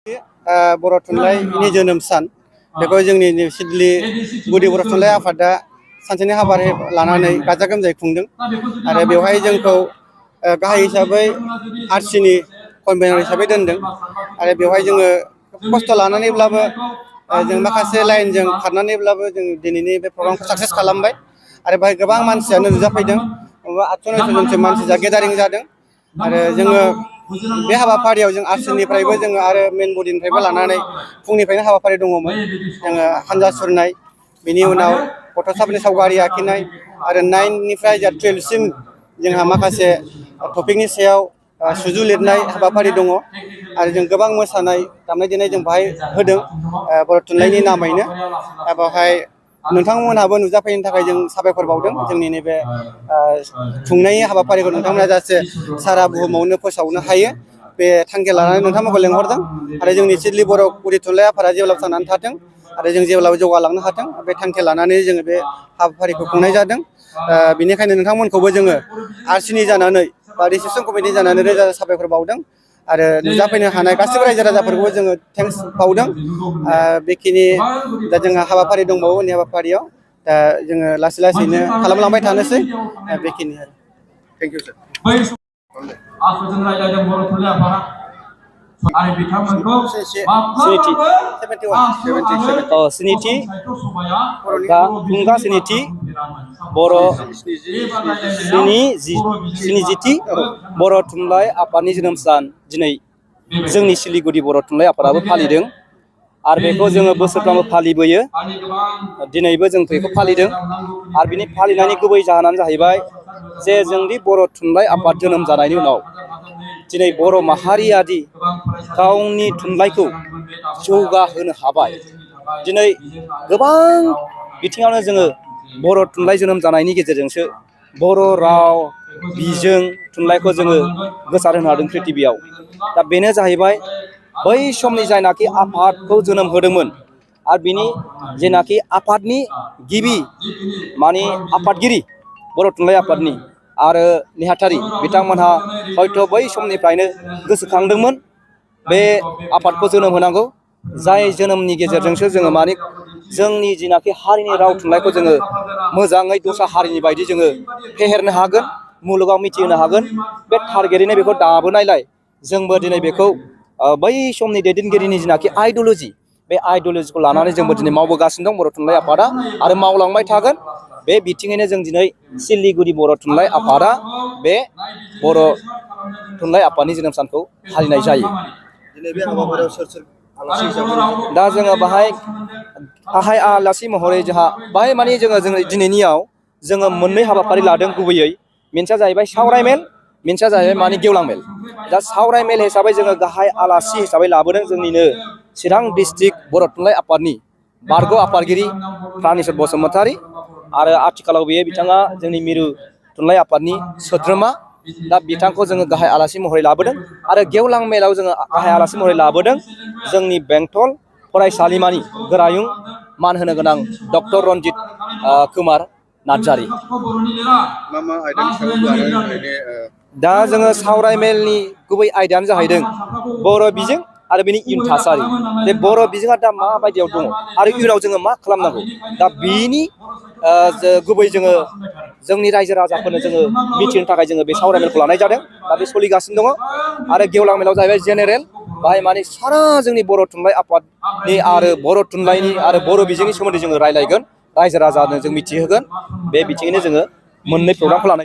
बर' थुनलाइनि जोनोम सान बेखौ जोंनि सिडली गुदि बर' थुनलाइ आफादा सानसेनि हाबाफारि लानानै गाजा गोमजायै खुंदों आरो बेवहाय जोंखौ गाहाय हिसाबै आरसिनि कनभेनर हिसाबै दोनदों आरो बेवहाय जोङो खस्थ' लानानैब्लाबो जों माखासे लाइनजों खारनानैब्लाबो जों दिनैनि बे प्रग्रामखौ साक्सेस खालामबाय आरो बेवहाय गोबां मानसियानो नुजाफैदों 800-900 जनसो मानसि गेदारिं जादों आरो जोङो बे हाबाफारियाव जों आरसिनिफ्रायबो जोङो आरो मेन बडिनिफ्रायबो लानानै फुंनिफ्रायनो हाबाफारि दङमोन जोङो हानजा सुरनाय बेनि उनाव गथ'साफोरनि सावगारि आखिनाय आरो 9निफ्राय 12सिम जोंहा माखासे टपिकनि सायाव सुजु लिरनाय हाबाफारि दङ आरो जों गोबां मोसानाय दामनाय देनाय जों बाहाय होदों बर' थुनलाइनि नामैनो बेवहाय नोंथांमोनहाबो नुजाफैनो थाखाय जों साबायखर बावदों जोंनि नैबे खुंनाय हाबाफारिखौ नोंथांमोना जाहाथे सारा बुहुमावनो फोसावनो हायो बे थांखि लानानै नोंथांमोनखौ लेंहरदों आरो जोंनि सिडली बर' गुदि थुनलाइ आफादा जेब्लाबो थांनानै थाथों आरो जों जेब्लाबो जौगालांनो हाथों बे थांखि लानानै जोङो बे हाबाफारिखौ खुंनाय जादों बेनिखायनो नोंथांमोनखौबो जोङो आरसिनि जानानै बा रिसेपसन कमिटि जानानै रोजा रोजा साबायखर बावदों आरो नुजाफैनो हानाय गासैबो रायजो राजाफोरखौबो जोङो थेंक्स बावदों बेखिनि दा जोंहा हाबाफारि दंबावो उननि हाबाफारियाव दा जोङो लासै लासैनो खालामलांबाय थानोसै बेखिनि आरो थेंक इउ सार आफादजों रायज्लायदों बर' थुनलाइ आफादा आरो बिथांमोनखौ स्निथि दा थुंगा स्निथि बर' स्निजिथि बर' थुनलाइ आफादनि जोनोम सान दिनै जोंनि सिलिगुरि बर' थुनलाइ आफादाबो फालिदों आरो बेखौ जोङो बोसोरफ्रोमबो फालिबोयो दिनैबो जों बेखौ फालिदों आरो बिनि फालिनायनि गुबै जाहोनानो जाहैबाय जे जोंनि बर' थुनलाइ आफाद जोनोम जानायनि उनाव दिनै बर' माहारियादि गावनि थुनलाइखौ जौगाहोनो हाबाय दिनै गोबां बिथिङावनो जोङो बर' थुनलाइ जोनोम जानायनि गेजेरजोंसो बर' राव बिजों थुनलाइखौ जोङो गोसार होनो हादों प्रिथिबियाव दा बेनो जाहैबाय बै समनि जायनाखि आफादखौ जोनोम होदोंमोन आरो बिनि जेनाखि आफादनि गिबि माने आफादगिरि बर' थुनलाइ आफादनि आरो नेहाथारि बिथांमोनहा हयथ' बै समनिफ्रायनो गोसोखांदोंमोन बे आफादखौ जोनोम होनांगौ जाय जोनोमनि गेजेरजोंसो जोङो माने जोंनि जिनाखि हारिनि राव थुनलाइखौ जोङो मोजाङै दस्रा हारिनि बायदि जोङो फेहेरनो हागोन मुलुगाव मिथिहोनो हागोन बे टारगेटैनो बेखौ दाबोनायलाय जोंबो दिनै बेखौ बै समनि दैदेनगिरिनि जिनाखि आइडिय'लजि बे आइडिय'लजिखौ लानानै जोंबो दिनै मावबोगासिनो दं बर' थुनलाइ आफादा आरो मावलांबाय थागोन बे बिथिङैनो जों दिनै सिलिगुरि बर' थुनलाइ आफादा बे बर' थुनलाइ आफादनि जोनोम सानखौ फालिनाय जायो दा जोङो बाहाय आलासि महरै जोंहा बाहाय माने जोङो दिनैनियाव जोङो मोननै हाबाफारि लादों गुबैयै मोनसेया जाहैबाय सावराय मेल मोनसेया जाहैबाय माने गेवलां मेल दा सावराय मेल हिसाबै जोङो गाहाय आलासि हिसाबै लाबोदों जोंनिनो चिरां डिस्ट्रिक्ट बर' थुनलाइ आफादनि बारग' आफादगिरि प्रानेश्वर बसुमतारी आरो आथिखालाव बिथाङा जोंनि मिरु थुनलाइ आफादनि सोद्रोमा दा बिथांखौ जोङो गाहाय आलासि महरै लाबोदों आरो गेवलां मेलाव जोङो गाहाय आलासि महरै लाबोदों जोंनि बेंटल फरायसालिमानि गोरायुं मान होनो गोनां डक्टर रन्जित कुमार नार्जारि दा जोङो सावराय मेलनि गुबै आयदायानो जाहैदों बर' बिजों आरो बेनि इयुन थासारि बे बर' बिजोङा दा माबायदियाव दङ आरो इयुनाव जोङो मा खालामनांगौ दा बिनि गुबै जोङो जोंनि रायजो राजाफोरनो जोङो मिथिनो थाखाय जोङो बे सावराय मेलखौ लानाय जादों दा बे सोलिगासिनो दङ आरो गेवलां मेलाव जाहैबाय जेनेरेल बाहाय माने सारा जोंनि बर' थुनलाइ आफादनि आरो बर' थुनलाइनि आरो बर' बिजोंनि सोमोन्दै जोङो रायज्लायगोन रायजो राजानो जों मिथिहोगोन बे बिथिङैनो जोङो मोननै प्रग्रामखौ लानाय